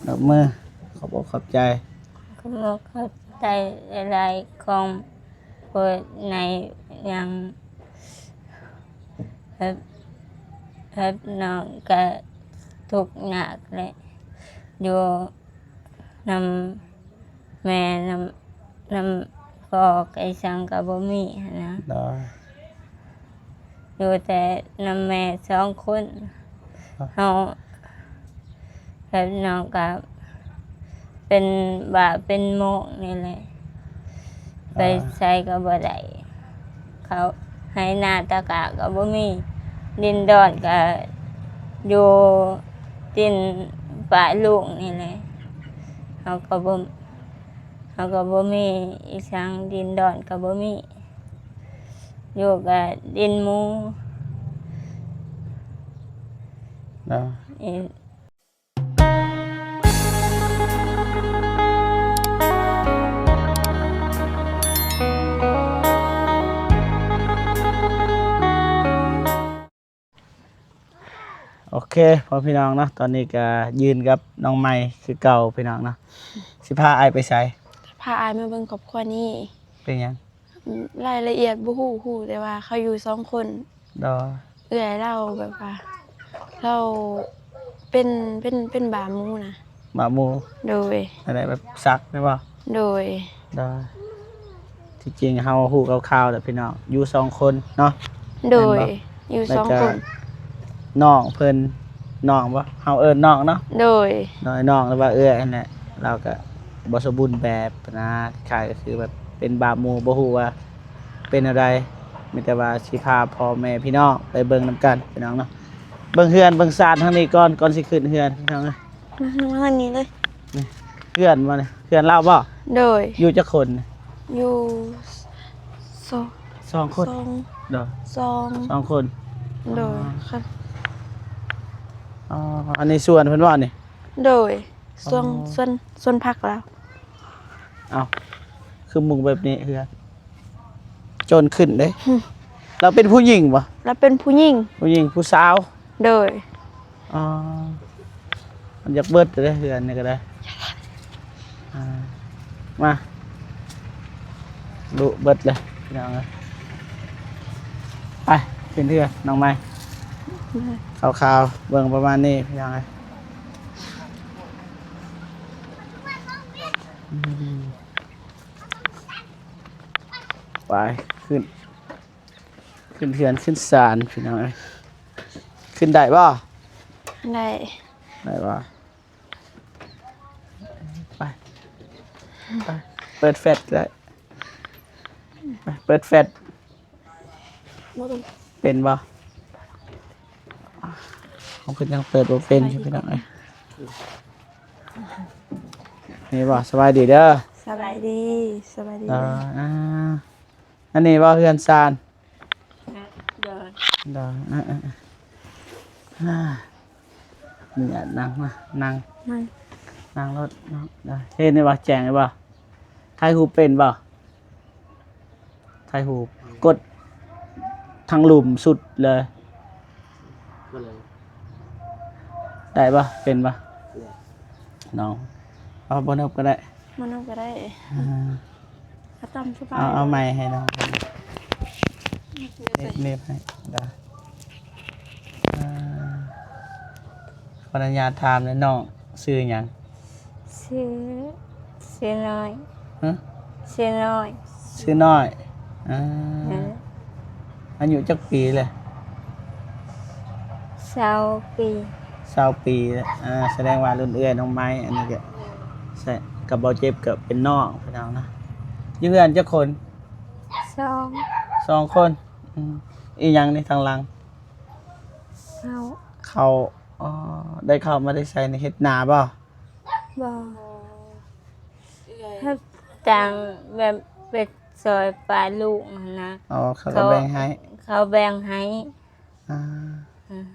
ຍົກມື ຂອບອົກຂອບໃຈ. ຂໍຂອບໃຈຫຼາຍໆຂອງເພິ່ນໃນຫຍັງ ແບບ ແບບນ້ອງກະທຸກຍາກແຫຼະ ຢູ່ນຳແມ່ ນຳ ນຳພໍ່ ກະອີ່ຫຍັງກະບໍ່ມີຫັ້ນນະ. ໂດຍ. ຢູ່ແຕ່ນຳແມ່ສອງຄົນ. ເຮົາ ແບບນ້ອງກະເປັນບ້າເປັນໂມງນີ້ແຫຼະ ໄປໃສກະບໍ່ໄດ້ ເຂົ້າໄຮ່ນາຕາກະກະບໍ່ມີ ດິນດອນກະຢູ່ຕີນປ້າລຸງນີ້ແຫຼະ ເຮົາກະບໍ່ ເຮົາກະບໍ່ມີອີ່ຫຍັງ ດິນດອນກະບໍ່ມີ ຢູ່ກະດິນໝູ. ໂດຍ. ໂອເຄ ພໍ່ພີ່ນ້ອງເນາະ ຕອນນີ້ກະຢືນກັບນ້ອງໃໝ່ຄືເກົ່າພີ່ນ້ອງເນາະ. ຊິພາອ້າຍໄປໃສ? ພາອ້າຍມາເບິ່ງຄອບຄົວນີ້. ເປັນຫຍັງ? ລາຍລະອຽດບໍ່ຮູ້ ຮູ້ແຕ່ວ່າເຂົາຢູ່ສອງຄົນ. ໂດຍ. ເອື້ອຍລາວແບບວ່າ ລາວເປັນ ເປັນ ເປັນບ້າໝູນະ. ບ້າໝູ? ໂດຍ. ອັນໃດ ແບບສັກແມ່ນບໍ່? ໂດຍ. ໂດຍ. ທີ່ຈິງເຮົາຮູ້ຄ່າວໆແລ້ວພີ່ນ້ອງ ຢູ່ສອງຄົນເນາະ. ໂດຍ. ແມ່ນບໍ່? ຢູ່ສອງຄົນ. ແລ້ວກະນ້ອງເພິ່ນ ນ້ອງບໍ່? ເຮົາເອີ້ນນ້ອງເນາະ. ໂດຍ. ນ້ອງ ນ້ອງ ຫຼືວ່າເອື້ອຍຫັ້ນແຫຼະ ລາວກະບໍ່ສົມບູນແບບນະ ຄ້າຍໆກະຄືແບບເປັນບ້າໝູ ບໍ່ຮູ້ວ່າເປັນແນວໃດ ມີແຕ່ວ່າຊິພາພໍ່ແມ່ພີ່ນ້ອງໄປເບິ່ງນຳກັນພີ່ນ້ອງເນາະ. ເບິ່ງເຮືອນເບິ່ງຊານທາງນີ້ກ່ອນ ກ່ອນຊິຂຶ້ນເຮືອນພີ່ນ້ອງເອີຍ. ມາ ມາທາງນີ້ເລີຍ. ນີ້ເຮືອນບໍ່ນີ້? ເຮືອນລາວບໍ່? ໂດຍ. ຢູ່ຈັກຄົນ? ຢູ່ສອງ ສອງຄົນ. ສອງ ໂດຍ ສອງ ສອງຄົນ. ໂດຍ. ອໍ ອັນນີ້ສວນເພິ່ນບໍ່ນີ້? ໂດຍ. ສວນ ອໍ ສວນ ສວນຜັກລາວ. ເອົ້າ ຄືມຸງແບບນີ້ເຮືອນ ໂຈນຂຶ້ນເດ້. ລາວເປັນຜູ້ຍິງບໍ່? ລາວເປັນຜູ້ຍິງ. ຜູ້ຍິງ ຜູ້ສາວ? ໂດຍ. ອໍ ມັນຢາກເບິດເດ້ ເຮືອນນີ້ກະໄດ້. ອ່າ ມາ ລຸເບິດເລີຍພີ່ນ້ອງເອີຍ. ໄປ ຂຶ້ນເຮືອນນ້ອງໃໝ່. ຄ່າວໆເບິ່ງປະມານນີ້ພີ່ນ້ອງເອີຍ. ອືມ ໄປ ຂຶ້ນ ຂຶ້ນເຮືອນຂຶ້ນຊານພີ່ນ້ອງເອີຍ. ຂຶ້ນໄດ້ບໍ່? ໄດ້. ໄດ້ບໍ່? ໄປ ໄປ ເປີດແຟດກະໄດ້. ໄປ ເປີດແຟດ. ເປັນບໍ່? ເຮົາກະຍັງເປີດບໍ່ເປັນຢູ່ພີ່ນ້ອງເອີຍ. ນີ້ບໍ່? ສະບາຍດີເດີ. ສະບາຍດີ ສະບາຍດີ. ອ່າ ອັນນີ້ບໍ່ເຮືອນຊານ? ໂດຍ. ໂດຍ. ອາ ອາ ອາ ອາ ມີອັນນັ່ງມາ ນັ່ງ ນັ່ງ ນັ່ງລົດເນາະ. ໂດຍ. ເຫັນໄດ້ບໍ່? ແຈ້ງໄດ້ບໍ່? ຖ່າຍຮູບເປັນບໍ່? ຖ່າຍຮູບ ກົດທາງລຸ່ມສຸດເລີຍ. ໄດ້ບໍ່? ເປັນບໍ່? ເນາະ ເອົາບໍ່ນົບກະໄດ້. ບໍ່ນົບກະໄດ້. ອ່າ ເອົາຕາມສະບາຍ. ເອົາ ເອົາໄມໃຫ້ນ້ອງ ເນັບໃຫ້. ໄດ້. ອ່າ ຂໍອະນຸຍາດຖາມແດ່ ນ້ອງຊື່ຫຍັງ? ຊື່ ຊື່ນ້ອຍ. ຮະ? ຊື່ນ້ອຍ. ຊື່ນ້ອຍ. ອ່າ ອາຍຸຈັກປີແລ້ວ? ຊາວປີ. ຊາວປີ. ອ່າ ສະແດງວ່າລຸ້ນເອື້ອຍນ້ອງໄມ້. ອັນນີ້ກະ ກະບໍ່ເຈັບ ກະເປັນນ້ອງພີ່ນ້ອງນະ. ຢູ່ເຮືອນຈັກຄົນ? ສອງ ສອງຄົນ. ອືມ ອີ່ຫຍັງນີ້ທາງຫຼັງ? ເຂົ້າ. ເຂົ້າ. ອໍ ໄດ້ເຂົ້າມາແຕ່ໃສນີ້? ເຮັດນາບໍ່? ບໍ່. ເຮັດຕາມແບບໄປຊ່ອຍປ້າລຸງຫັ້ນນະ. ອໍ ເຂົາກະແບ່ງໃຫ້. ເຂົາ ເຂົາແບ່ງໃຫ້. ອ່າ ອືມ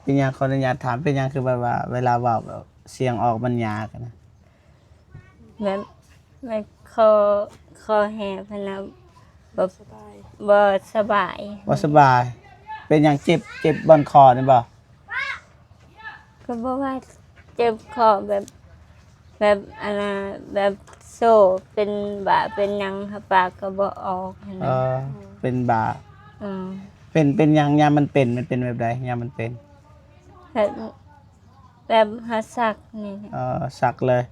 ເປັນຫຍັງ ຂໍອະນຸຍາດຖາມ ເປັນຫຍັງຄືແບບວ່າເວລາເວົ້າແບບສຽງອອກມັນຍາກຫັ້ນນະ? ແບບ ແບບຄໍ ຄໍແຫບຫັ້ນນະ ບໍ່ສະບາຍ ບໍ່ສະບາຍ. ບໍ່ສະບາຍ. ເປັນຫຍັງ ເຈັບ ເຈັບບ່ອນຄໍນີ້ບໍ່? ກະບໍ່ວ່າ ເຈັບຄໍແບບ ແບບອັນນ່າ ແບບໂຊເປັນບ້າເປັນຫຍັງ ຫາປາກກໍບໍ່ອອກຫັ້ນນະ. ເອີ ເປັນບ້າ. ອືມ ເປັນ ເປັນຫຍັງ? ຍາມມັນເປັນ ມັນເປັນແບບໃດ? ຍາມມັນເປັນ ແບບ ແບບຫາສັກນີ້ແຫຼະ. ເອີ ສັກເລີຍ.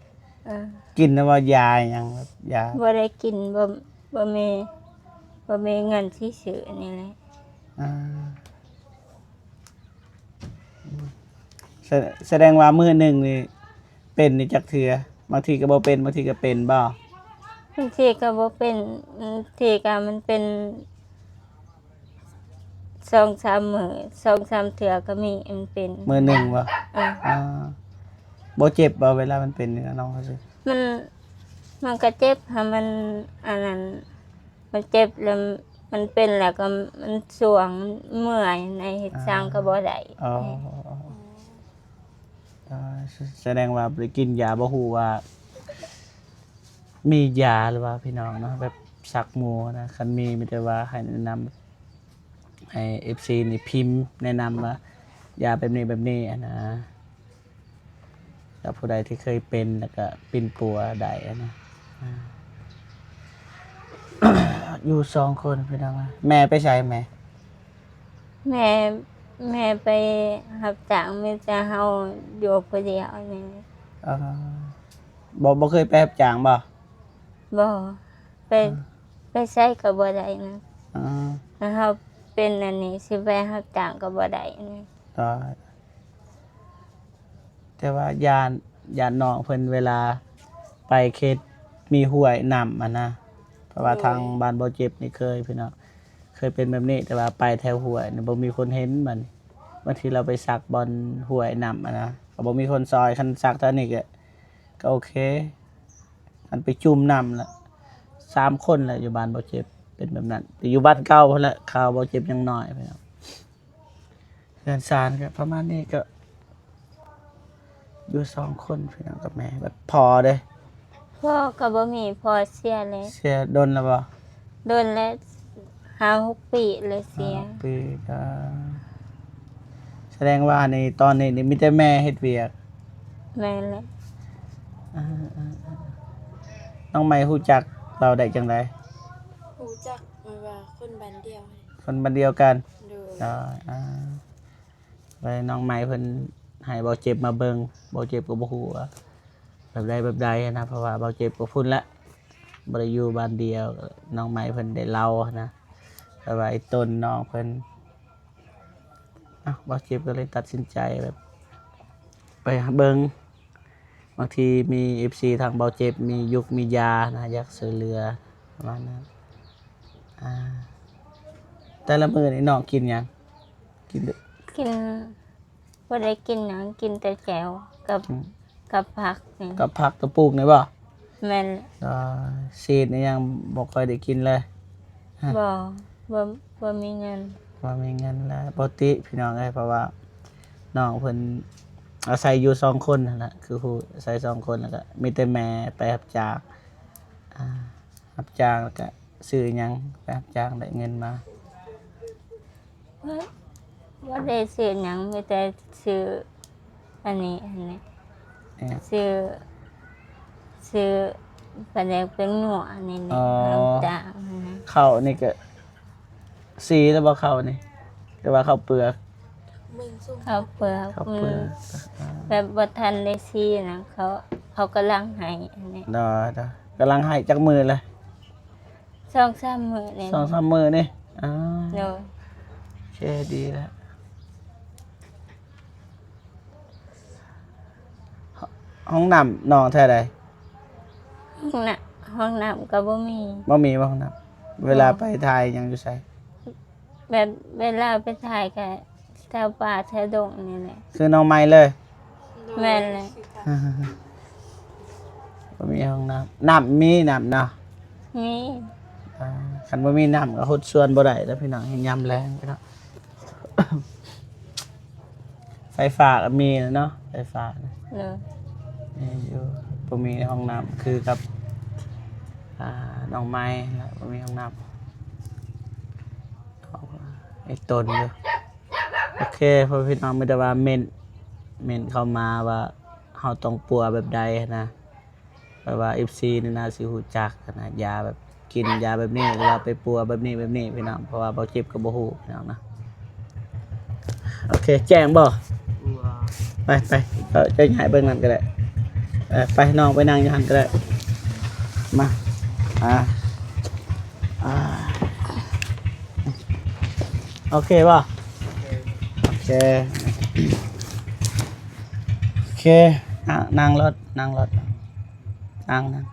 ເອີ ກິນແລ້ວບໍ່ ຢາຫຍັງ? ແບບຢາ ບໍ່ໄດ້ກິນ. ບໍ່ ບໍ່ມີ ບໍ່ມີເງິນຊິຊື້ນີ້ແຫຼະ. ອ່າ ສະ ສະແດງວ່າມື້ໜຶ່ງນີ້ເປັນນີ້ຈັກເທື່ອ? ບາງທີກໍບໍ່ເປັນ ບາງທີກໍເປັນບໍ່? ບາງທີກໍບໍ່ເປັນ ບາງທີກໍມັນເປັນສອງສາມມື້ ສອງສາມເທື່ອກໍມີ ມັນເປັນ. ມື້ໜຶ່ງບໍ່? ເອີ ອ່າ ບໍ່ເຈັບບໍ່ເວລາມັນເປັນນີ້ນະ ນ້ອງ? ມັນ ມັນກໍເຈັບ ຫາມັນອັນນັ້ນ ມັນເຈັບແລ້ວ ມັນເປັນແລ້ວກໍມັນສ່ວງ ເມື່ອຍໃນ ເຮັດ ອ່າ ຫຍັງກໍບໍ່ໄດ້. ອໍ ອືມ ອ່າ ສະ ສະແດງວ່າບໍ່ໄດ້ກິນຢາ ບໍ່ຮູ້ວ່າມີຢາຫຼືວ່າ ພີ່ນ້ອງເນາະ ແບບສັກໝູນະ. ຄັນມີ ມີແຕ່ວ່າໃຫ້ແນະນຳ ໃຫ້ເອັຟຊີນີ້ພິມແນະນຳວ່າຢາແບບນີ້ແບບນີ້ຫັ້ນນະ. ແລ້ວຜູ້ໃດທີ່ເຄີຍເປັນ ແລ້ວກະປິ່ນປົວໄດ້ຫັ້ນນະ. ອ່າ ຢູ່ສອງຄົນພີ່ນ້ອງ. ແມ່ໄປໃສແມ່? ແມ່ ແມ່ໄປຮັບຈ້າງ ມີແຕ່ເຮົາຢູ່ຜູ້ດຽວນີ້. ເອີ ບໍ່ ບໍ່ເຄີຍໄປຮັບຈ້າງບໍ່? ບໍ່ ໄປ ອ່າ ໄປໃສກໍບໍ່ໄດ້ນະ. ອ່າ ຖ້າເຮົາເປັນອັນນີ້ ຊິໄປຮັບຈ້າງກໍບໍ່ໄດ້ນະ. ໂດຍ ແຕ່ວ່າຢ້ານ ຢ້ານນ້ອງເພິ່ນເວລາໄປເຂດມີຫ້ວຍນ້ຳຫັ້ນນະ ເພາະວ່າ ໂດຍ ທາງບ້ານບໍ່ເຈັບນີ້ເຄີຍ ພີ່ນ້ອງ ເຄີຍເປັນແບບນີ້ ແຕ່ວ່າໄປແຖວຫ້ວຍນີ້ບໍ່ມີຄົນເຫັນ. ບັດນີ້ບາງທີລາວໄປສັກບ່ອນຫ້ວຍນ້ຳຫັ້ນນະ ກໍບໍ່ມີຄົນຊ່ອຍ. ຄັນສັກແຖວນີ້ກໍ ກໍໂອເຄ. ຄັນໄປຈຸ່ມນ້ຳລະ ສາມຄົນລະ ຢູ່ບ້ານບໍ່ເຈັບເປັນແບບນັ້ນ. ແຕ່ຢູ່ບ້ານເກົ່າພຸ້ນລະ ຄາວບໍ່ເຈັບຍັງນ້ອຍ ພີ່ນ້ອງ. ເຮືອນຊານກໍປະມານນີ້ ກໍຢູ່ສອງຄົນພີ່ນ້ອງກັບແມ່. ແບບພໍ່ເດ້? ພໍ່ກໍບໍ່ມີ ພໍ່ເສຍແລ້ວ. ເສຍດົນແລ້ວບໍ່? ດົນແລ້ວ ຫ້າຫົກປີແລ້ວເສຍ. ຫ້າຫົກປີ. ອ່າ ສະແດງວ່ານີ້ ຕອນນີ້ນີ້ມີແຕ່ແມ່ເຮັດວຽກ. ແມ່ນແຫຼະ. ອ່າ ນ້ອງໃໝ່ຮູ້ຈັກລາວໄດ້ຈັ່ງໃດ? ຮູ້ຈັກແບບວ່າຄົນບ້ານດຽວ. ຄົນບ້ານດຽວກັນ? ໂດຍ. ອ່າ ແລ້ວນ້ອງໃໝ່ເພິ່ນໃຫ້ເບົາເຈັບມາເບິ່ງ ເບົາເຈັບກໍບໍ່ຮູ້ວ່າແບບໃດແບບໃດຫັ້ນນະ ເພາະວ່າເບົາເຈັບກໍພຸ້ນແຫຼະ ບໍ່ໄດ້ຢູ່ບ້ານດຽວ. ນ້ອງໃໝ່ເພິ່ນໄດ້ເລົ່າຫັ້ນນະ ແບບວ່າໄອ້ຕົນນ້ອງເພິ່ນ ເອົາ ເບົາເຈັບກໍເລີຍຕັດສິນໃຈແບບໄປເບິ່ງ ບາງທີມີເອັຟຊີທາງເບົາເຈັບ ມີຢູກມີຢານະ ຢາກຊ່ວຍເຫຼືອປະມານນັ້ນ. ອ່າ ແຕ່ລະມື້ນີ້ນ້ອງກິນຫຍັງ? ກິນ ກິນ ບໍ່ໄດ້ກິນຫຍັງ ກິນແຕ່ແຈ່ວກັບ ອືມ ກັບຜັກນີ້ ກັບຜັກກະປຸກນີ້ບໍ່? ແມ່ນ. ອ່າ ຊີດນີ້ຍັງບໍ່ຄ່ອຍໄດ້ກິນເລີຍ? ບໍ່ ບໍ່ ບໍ່ມີເງິນ ບໍ່ມີເງິນແລ້ວ. ປົກກະຕິພີ່ນ້ອງເອີຍ ເພາະວ່ານ້ອງເພິ່ນອາໄສຢູ່ສອງຄົນຫັ້ນລະ ຄືຮູ້ ອາໄສສອງຄົນ ແລ້ວກະມີແຕ່ແມ່ໄປຮັບຈ້າງ ອ່າ ຮັບຈ້າງ ແລ້ວກະຊື້ຫຍັງ ໄປຮັບຈ້າງໄດ້ເງິນມາ? ບໍ່ ບໍ່ໄດ້ຊື້ຫຍັງ ມີແຕ່ຊື້ອັນນີ້ ອັນນີ້ ເອີ ຊື້ ຊື້ປາແດກແປ້ງນົວອັນນີ້ແຫຼະ. ອໍ ຮັບຈ້າງຫັ້ນນະ. ເຂົ້ານີ້ກະສີແລ້ວບໍ່ ເຂົ້ານີ້ ຫຼືວ່າເຂົ້າເປືອກ? ເຂົ້າເປືອກ ເຂົ້າເປືອກ ອືມ ອ່າ ແບບບໍ່ທັນໄດ້ສີນະ ເຂົາ ເຂົາກຳລັງໃຫ້ອັນນີ້. ໂດຍ ໂດຍ ກຳລັງໃຫ້ຈັກມື້ລະ? ສອງສາມມື້ນີ້ ສອງສາມມື້ນີ້. ອ່າ ໂດຍ ໂອເຄ ດີແລ້ວ. ຫ້ອງນ້ຳນ້ອງແຖວໃດ? ຫ້ອງນ້ຳ ຫ້ອງນ້ຳກໍບໍ່ມີ. ບໍ່ມີບໍ່ຫ້ອງນ້ຳ? ເວລາ ບໍ່ ໄປຖ່າຍຫຍັງຢູ່ໃສ? ແບບເວລາໄປຖ່າຍກະແຖວປ່າແຖວດົງນີ້ແຫຼະ. ຄືນ້ອງໃໝ່ເລີຍ? ແມ່ນແຫຼະ. ບໍ່ມີຫ້ອງນ້ຳ ນ້ຳມີ ນ້ຳເນາະ? ມີ. ອ່າ ຄັນບໍ່ມີນ້ຳກໍຫົດສວນບໍ່ໄດ້ເດີພີ່ນ້ອງ ຍາມແລ້ງເນາະ. ໄຟຟ້າກໍມີແລ້ວເນາະ ໄຟຟ້ານະ. ເອີ ມີຢູ່ ບໍ່ມີຫ້ອງນ້ຳ ຄືກັບ ອ່າ ນ້ອງໃໝ່ລະ ບໍ່ມີຫ້ອງນ້ຳ ໄອ້ຕົນຢູ່. ໂອເຄ ພໍ່ພີ່ນ້ອງ ມີແຕ່ວ່າເມັ້ນ ເມັ້ນເຂົ້າມາວ່າ ເຮົາຕ້ອງປົວແບບໃດຫັ້ນນະ ແບບວ່າເອັຟຊີນີ້ໜ້າຊິຮູ້ຈັກຫັ້ນນະ ຢາແບບ ກິນຢາແບບນີ້ ຫຼືວ່າໄປປົວແບບນີ້ແບບນີ້ພີ່ນ້ອງ ເພາະວ່າບໍ່ເຈັບກໍບໍ່ຮູ້ພີ່ນ້ອງເນາະ. ໂອເຄ ແຈ້ງບໍ່? ບໍ່ ໄປ ໄປ ເຈົ້າ ເຈົ້າຍ້າຍເບິ່ງນັ້ນກໍໄດ້ ເອີ ໄປ ນ້ອງໄປນັ່ງຢູ່ຫັ້ນກໍໄດ້ ມາ ອ່າ ອ່າ ໂອເຄບໍ່? ໂອເຄ ໂອເຄ ອ່າ ນັ່ງລົດ ນັ່ງລົດ ນັ່ງ ນັ່ງ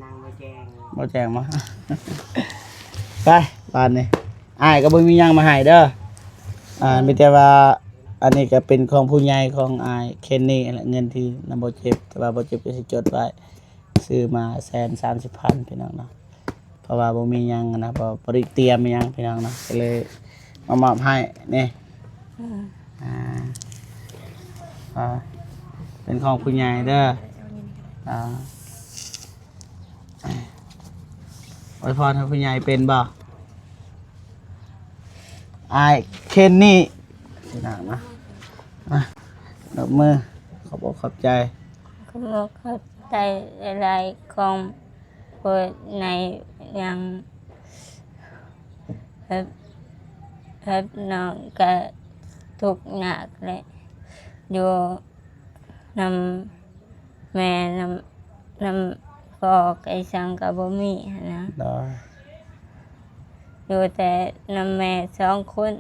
ນັ່ງບໍ່ແຈ້ງ ບໍ່ແຈ້ງບໍ່? ໄປ ບາດນີ້ ອ້າຍກໍບໍ່ມີຫຍັງມາໃຫ້ເດີ ອ່າ ມີແຕ່ວ່າ ອັນນີ້ກໍເປັນຂອງຜູ້ໃຫຍ່ຂອງອ້າຍເຄນນີແຫຼະ ເງິນທີ່ນຳບໍ່ເຈັບ ແຕ່ວ່າບໍ່ເຈັບກໍຊິຈົດໄວ້ ຊື້ມາແສນສາມສິບພັນ ພີ່ນ້ອງເນາະ ເພາະວ່າບໍ່ມີຫຍັງນະ ບໍ່ ບໍ່ໄດ້ຕຽມຫຍັງພີ່ນ້ອງເນາະ ກໍເລີຍມາມອບໃຫ້ນີ້ ອືມ ອ່າ ອ່າ ເປັນຂອງຜູ້ໃຫຍ່ເດີ ອ່າ ອວຍພອນໃຫ້ຜູ້ໃຫຍ່ເປັນບໍ່? ອ້າຍເຄນນີ ພີ່ນ້ອງເນາະ ອ່າ ຍົກມື ຂອບອົກຂອບໃຈ ຂອບອົກຂອບໃຈຫຼາຍໆ ຂອງຜູ້ໃຫຍ່ຫຍັງ ແບບ ແບບນ້ອງກະທຸກຍາກແຫຼະ ຢູ່ນຳ ແມ່ນຳ ນຳພໍ່ ໄກສັງກໍບໍ່ມີຫັ້ນນະ ໂດຍ ຢູ່ແຕ່ນຳແມ່ສອງຄົນ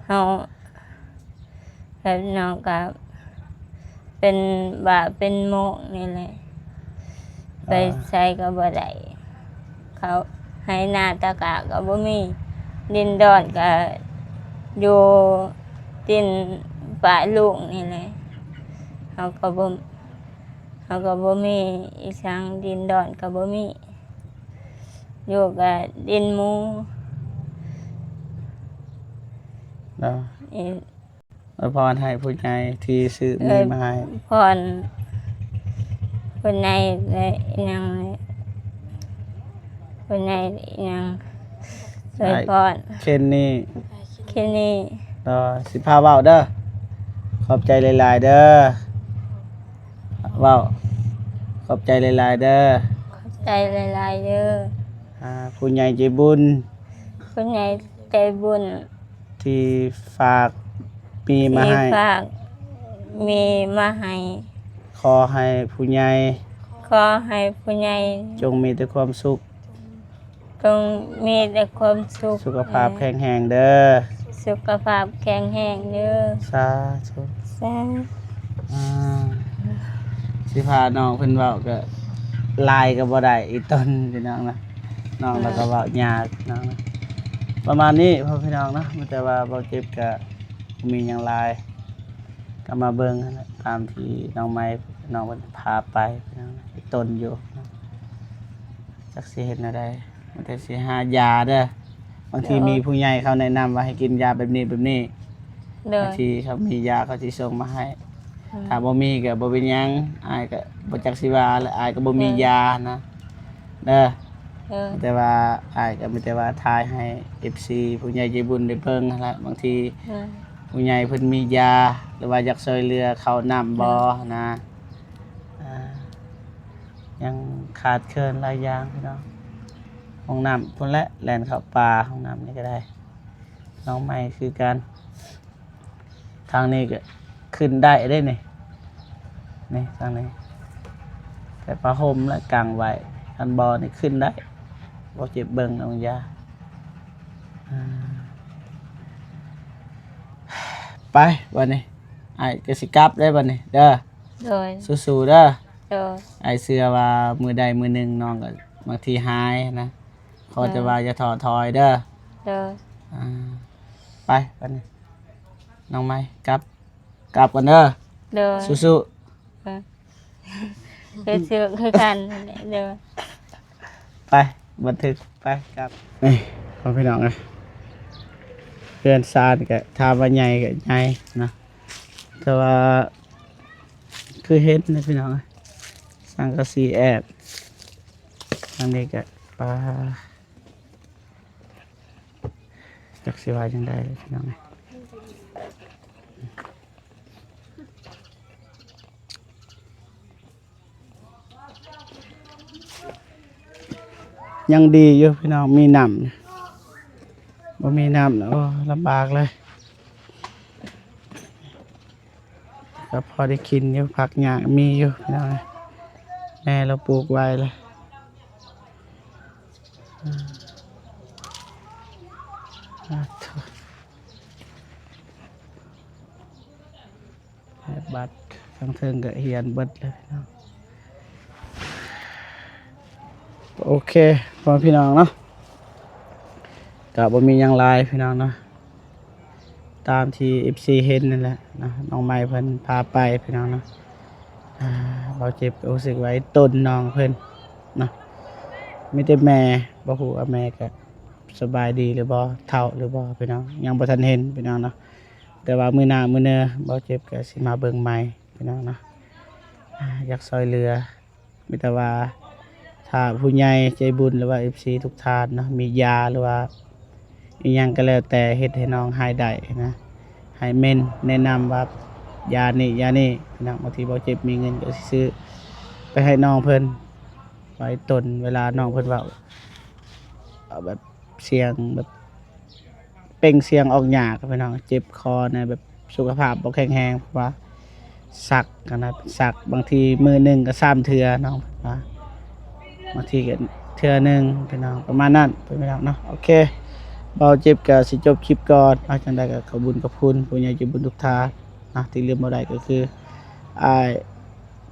ເຮົາ ແບບນ້ອງກໍເປັນບ້າເປັນໂມງນີ້ແຫຼະ ໄປໃສກໍບໍ່ໄດ້ ເຂົ້າໄຮ່ນາຕາກະກໍບໍ່ມີ ດິນດອນກໍຢູ່ຕີນປ້າລຸງນີ້ແຫຼະ ເຮົາກໍບໍ່ ເຮົາກໍບໍ່ມີອີ່ຫຍັງ ດິນດອນກໍບໍ່ມີ ຢູ່ກັບດິນໝູ່ ເນາະ ອີ ອວຍພອນໃຫ້ຜູ້ໃຫຍ່ທີ່ຊື້ມີມາໃຫ້ ເອີ ພອນ ຜູ້ໃຫຍ່ ແລະ ອີ່ຫຍັງ ຜູ້ໃຫຍ່ ອີ່ຫຍັງ ອວຍພອນ ເຄນນີ ເຄນນີ ເນາະ ຊິພາເວົ້າເດີ ຂອບໃຈຫຼາຍໆເດີ ເວົ້າ ຂອບໃຈຫຼາຍໆເດີ ຂອບໃຈຫຼາຍໆເດີ ອ່າ ຜູ້ໃຫຍ່ໃຈບຸນ ຜູ້ໃຫຍ່ໃຈບຸນ ທີ່ຝາກມີມາໃຫ້ ທີ່ຝາກມີມາໃຫ້ ຂໍໃຫ້ຜູ້ໃຫຍ່ ຂໍໃຫ້ຜູ້ໃຫຍ່ ຈົ່ງມີແຕ່ຄວາມສຸກ ຈົ່ງມີແຕ່ຄວາມສຸກ ສຸຂະພາບແຂງແຮງເດີ ສຸຂະພາບແຂງແຮງເດີ ສາທຸ ສາທຸ ອ່າ ຊິພານ້ອງເພິ່ນເວົ້າກໍຫຼາຍກໍບໍ່ໄດ້ ອີ່ຕົນ ພີ່ນ້ອງນະ ນ້ອງລາວກໍເວົ້າຍາກເນາະ ປະມານນີ້ພໍ່ແມ່ພີ່ນ້ອງເນາະ ມີແຕ່ວ່າບໍ່ເຈັບກໍບໍ່ມີຫຍັງຫຼາຍ ກໍມາເບິ່ງຫັ້ນແຫຼະ ຕາມທີ່ນ້ອງໃໝ່ ນ້ອງເພິ່ນພາໄປ ພີ່ນ້ອງນະ ອີ່ຕົນຢູ່ ຈັກຊິເຮັດແນວໃດ ມີແຕ່ຊິຫາຢາເດີ ບາງທີ ໂດຍ ມີຜູ້ໃຫຍ່ເຂົາແນະນຳວ່າໃຫ້ກິນຢາແບບນີ້ແບບນີ້ ໂດຍ ບາງທີເຂົາມີຢາເຂົາຊິສົ່ງມາໃຫ້ ອືມ ຖ້າບໍ່ມີກໍບໍ່ເປັນຫຍັງ ອ້າຍກໍບໍ່ຈັກຊິວ່າແຫຼະ ອ້າຍກໍບໍ່ມີ ໂດຍ ຢານະ ເດີ ໂດຍ ແຕ່ວ່າອ້າຍກໍມີແຕ່ວ່າຖ່າຍໃຫ້ເອັຟຊີ ຜູ້ໃຫຍ່ໃຈບຸນໄດ້ເບິ່ງຫັ້ນລະ ບາງທີ ໂດຍ ຜູ້ໃຫຍ່ເພິ່ນມີຢາ ຫຼືວ່າຢາກຊ່ວຍເຫຼືອເຂົ້ານ້ຳບໍ່ ໂດຍ ນະ ອ່າ ຍັງຂາດເຂີນຫຼາຍຢ່າງພີ່ນ້ອງ ຫ້ອງນ້ຳພຸ້ນແຫຼະ ແລ່ນເຂົ້າປ່າ ຫ້ອງນ້ຳນີ້ກໍໄດ້ ນ້ອງໃໝ່ຄືກັນ ທາງນີ້ກໍຂຶ້ນໄດ້ເດ້ນີ້ ນີ້ທາງນີ້ ແຕ່ຜ້າຫົ່ມແຫຼະກາງໄວ້ ຄັນບໍ່ນີ້ຂຶ້ນໄດ້ ບໍ່ເຈັບເບິ່ງນ້ອງຢາ ອ່າ ໄປບັດນີ້ ອ້າຍກໍຊິກັບເດ້ບັດນີ້ເດີ ໂດຍ ສູ້ໆເດີ ໂດຍ ອ້າຍເຊື່ອວ່າມື້ໃດມື້ໜຶ່ງນ້ອງກໍບາງທີຫາຍນະ ຂໍແຕ່ ໂດຍ ວ່າຢ່າທໍ້ຖອຍເດີ ໂດຍ ອ່າ ໄປບັດນີ້ ນ້ອງໃໝ່ກັບ ກັບກ່ອນເດີ ໂດຍ ສູ້ໆ ເອີ ສູ້ໆຄືກັນ ໂດຍ ໄປ ບັນທຶກ ໄປກັບ ນີ້ພໍ່ພີ່ນ້ອງເອີຍ ເຮືອນຊານກໍຖາມວ່າໃຫຍ່ກໍໃຫຍ່ເນາະ ແຕ່ວ່າ ຄືເຫັນນະພີ່ນ້ອງ ສັງກະສີແອບ ທາງນີ້ກະ ປາ ຈັກຊິວ່າຈັ່ງໃດພີ່ນ້ອງ ນີ້ ນີ້ ຍັງດີຢູ່ພີ່ນ້ອງ ມີນ້ຳ. ບໍ່ມີນ້ຳ ໂອ້ ລຳບາກເລີຍ. ກໍພໍໄດ້ກິນຢູ່ ຜັກຫຍ້າມີຢູ່ພີ່ນ້ອງ. ແມ່ລາວປູກໄວ້ລະ ອາ ໂທ້ ແບບບັດທາງເທິງກໍເຫື່ອຍເບິດແລ້ວພີ່ນ້ອງ. ໂອເຄ ພໍ່ແມ່ພີ່ນ້ອງເນາະ ກໍບໍ່ມີຫຍັງຫຼາຍພີ່ນ້ອງເນາະ ຕາມທີ່ເອັຟຊີເຫັນນັ້ນແຫຼະເນາະ ນ້ອງໃໝ່ເພິ່ນພາໄປພີ່ນ້ອງເນາະ. ອາ ເບົາເຈັບກໍຮູ້ສຶກວ່າຕົນນ້ອງເພິ່ນເນາະ ມີແຕ່ແມ່ ບໍ່ຮູ້ວ່າແມ່ກໍສະບາຍດີຫຼືບໍ່ ເຖົ້າຫຼືບໍ່ພີ່ນ້ອງ ຍັງບໍ່ທັນເຫັນພີ່ນ້ອງເນາະ. ແຕ່ວ່າມື້ໜ້າມື້ເໜີເບົາເຈັບກໍຊິມາເບິ່ງໃໝ່ພີ່ນ້ອງເນາະ. ອາ ຢາກຊ່ອຍເຫຼືອ ມີແຕ່ວ່າຖ້າຜູ້ໃຫຍ່ໃຈບຸນ ຫຼືວ່າເອັຟຊີທຸກທ່ານເນາະ ມີຢາ ຫຼືວ່າອີ່ຫຍັງກໍແລ້ວແຕ່ ເຮັດໃຫ້ນ້ອງຫາຍໄດ້ນະ ໃຫ້ເມັນແນະນຳວ່າຢານີ້ ຢານີ້ພີ່ນ້ອງ. ບາງທີເບົາເຈັບມີເງິນກໍຊິຊື້ໄປໃຫ້ນ້ອງເພິ່ນ ໄວ້ຕົນເວລານ້ອງເພິ່ນເວົ້າ ເອົາແບບສຽງແບບ ເປັ່ງສຽງອອກຍາກພີ່ນ້ອງ ເຈັບຄໍນະ ແບບສຸຂະພາບບໍ່ແຂງແຮງ ເພາະວ່າສັກຫັ້ນນະ ສັກບາງທີມື້ໜຶ່ງກໍສາມເທື່ອນ້ອງວ່າ ບາງທີກໍເທື່ອໜຶ່ງພີ່ນ້ອງ ປະມານນັ້ນພີ່ນ້ອງເນາະ. ໂອເຄ ເບົາເຈັບກໍຊິຈົບຄລິບກ່ອນເນາະ ຈັ່ງໃດກໍຂອບບຸນຂອບຄຸນຜູ້ໃຫຍ່ໃຈບຸນທຸກທ່ານເນາະ ທີ່ລືມບໍ່ໄດ້ກໍຄືອ້າຍ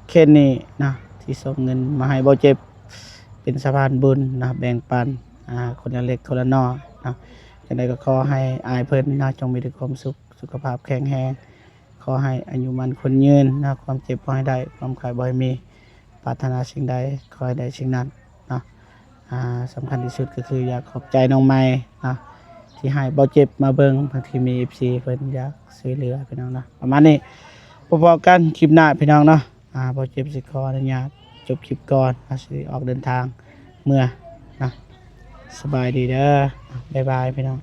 ເຄນນີ້ເນາະ ທີ່ສົ່ງເງິນມາໃຫ້ເບົາເຈັບເປັນສະພານບຸນເນາະ ແບ່ງປັນ ອາ ຄົນລະເລັກຄົນລະນ້ອຍເນາະ. ຈັ່ງໃດກໍຂໍໃຫ້ອ້າຍເພິ່ນເນາະ ຈົ່ງມີແຕ່ຄວາມສຸກ ສຸຂະພາບແຂງແຮງ ຂໍໃຫ້ອາຍຸໝັ້ນຂວັນຍືນເນາະ ຄວາມເຈັບບໍ່ໃຫ້ໄດ້ ຄວາມໄຂ້ບໍ່ໃຫ້ມີ ປາດຖະໜາສິ່ງໃດຂໍໃຫ້ໄດ້ສິ່ງນັ້ນເນາະ. ອາ ສຳຄັນທີ່ສຸດກໍຄືຢາກຂອບໃຈນ້ອງໃໝ່ເນາະ ທີ່ໃຫ້ເບົາເຈັບມາເບິ່ງ ບາງທີມີເອັຟຊີເພິ່ນຢາກຊ່ວຍເຫຼືອພີ່ນ້ອງເນາະ. ປະມານນີ້ ພົບກັນຄລິບໜ້າພີ່ນ້ອງເນາະ. ອາ ເບົາເຈັບຊິຂໍອະນຸຍາດຈົບຄລິບກ່ອນ ອາ ຊິອອກເດີນທາງເມືອນະ. ສະບາຍດີເດີ ບາຍບາຍພີ່ນ້ອງ.